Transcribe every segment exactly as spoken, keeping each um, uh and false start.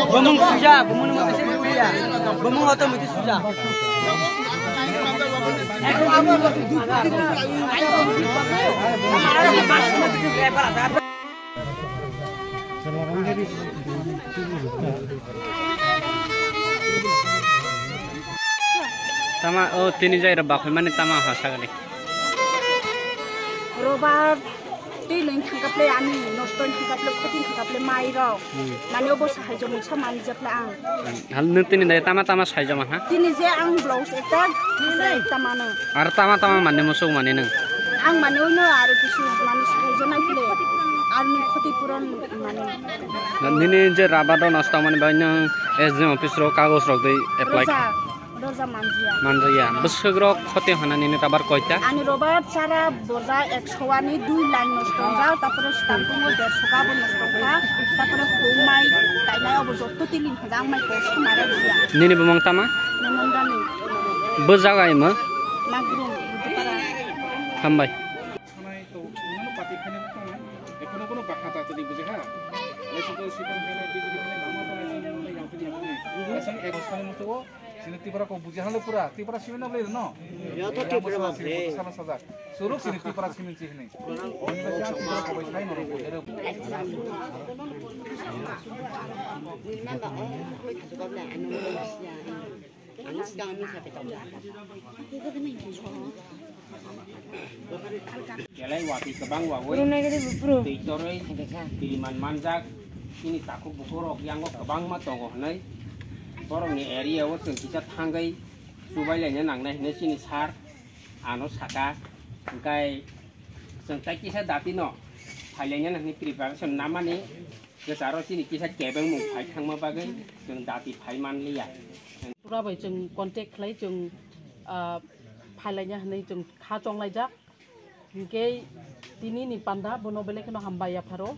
Bumung suja, bumung mati suja, bumung oto mati suja. Tama o tini jai rok bakhoi mani tama ha sagani. Robar twi lwng thangkap le ani nosto thangkap le khotin thangkap le mai rok. Hmm. Mane obo sahai jomung sa mani jepla ang. Hal nwng tini dai tama tama sai joma ha? Tini je ang blouse ekta sai ekta mano. Ar tama tama mane musuk mane nwng? Ang mane uno aro kisu mane sai jona kile. Ar ni khoti puron mane. Nini je rubber do nosto mani bai nwng S D M office ro kagos rok dei apply. Roja, roja manjia. Manjia. Bwswk rok khoti hona nini rubber koita? Ani rubber chara boja ekso ani dui line nosto wngjak, tapore stamping o derso ka bo nosto wngkha, tapore hum mai kainai obo jotto tini hajak mai kosto mara dia. Nini bumung tama? Namandani. Bo jaga imo? Magrum, Budipara. Hambai. Sanai to, uno pati khani to na. Ekono kono bakha ta tadi buje ha. Lesu to sipang khana bijli khana mama to na sini yang pini yang pini. Asang ek sani musuo. Sini Tripura ko buji halo pura, Tripura simi na beli no. Ya to Tripura ma beli. Sama saja. Suruk sini Tripura simi sih ni. Oni baca Tripura ko bai sai no. Ani sekarang ini saya pegang. Kelai watwi kwbang wawi. Twi torwi tiriman manjak. Chini takhuk bukhuk rok yango kwbangma tongo hwnwi borokni area o chwng kisa thangwi chubai laina nangnai hwnwi chini sir ano saka. Hwnkhe chwng tai kisa dati no phailaina hwnwi preparation namani. Kwcharo chini kisa kebengmung phai thangma bagwi chwng dati phai manliya. Pura bai chwng contact khlai chwng, ah, phailaina hwnwi chwng kha chonglaijak. Hinkhe tini ni panda bono belai kheno hambai yapharo.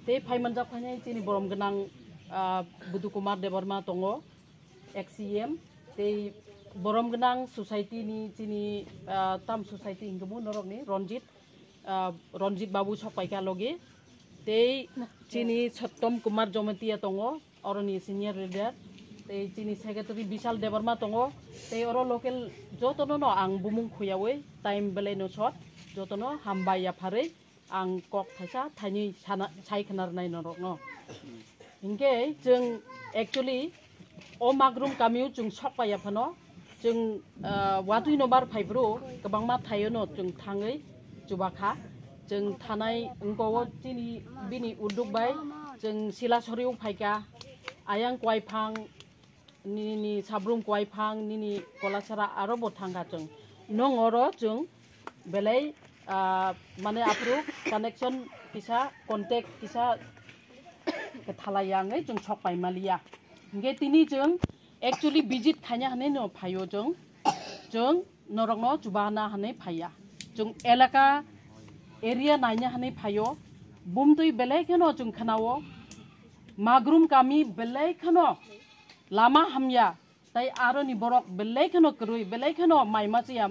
Tei phai manjak phainai chini borom gwnang, ah, Budu Kumar Debbarma tongo, ex C M. Tei borom gwnang society ni chini, ah, tam society hinkhe bo norokni Ranjit, ah, Ranjit Babu sok paikha logi. Tei chini Sottom Kumar Jamatia tongo, oroni senior leader. Tei chini secretary Bishal Debbarma tongo. Tei oro local jotono no ang bumung khuyawi time belai no short, jotono hambai yapharwi ang kok thaisa thainwi sana, sai khna rwnai norokno. Hinkhe chwng actually o Magrum kamio chwng sok paiya phano, chwng, ah, watwi no bar phai bro, kwbangma thaio no chwng thangwi chubakha. Chwng thanai wngko o chini bini udduk bai chwng Silasori o phaikha, ayang Kuaiphang, nini Sabrum Kuaiphang, nini Kolasara aro bo thangkha chwng. Nong oro chwng belai, ah, mane aphuru connection kisa, contact kisa kwthalai ya wngwi chwng sok pai maliya. Hinkhe tini chwng actually visit khaina hwnwi no phaio chwng. Chwng norokno chubana hwnwi phaiya. Chwng elaka area naina hwnwi phaio. Bumtwi belai kheno chwng khnao. Magrum kami belai kheno lama hamya. Tai aroni borok belai kheno kwrwi, belai kheno mai machiya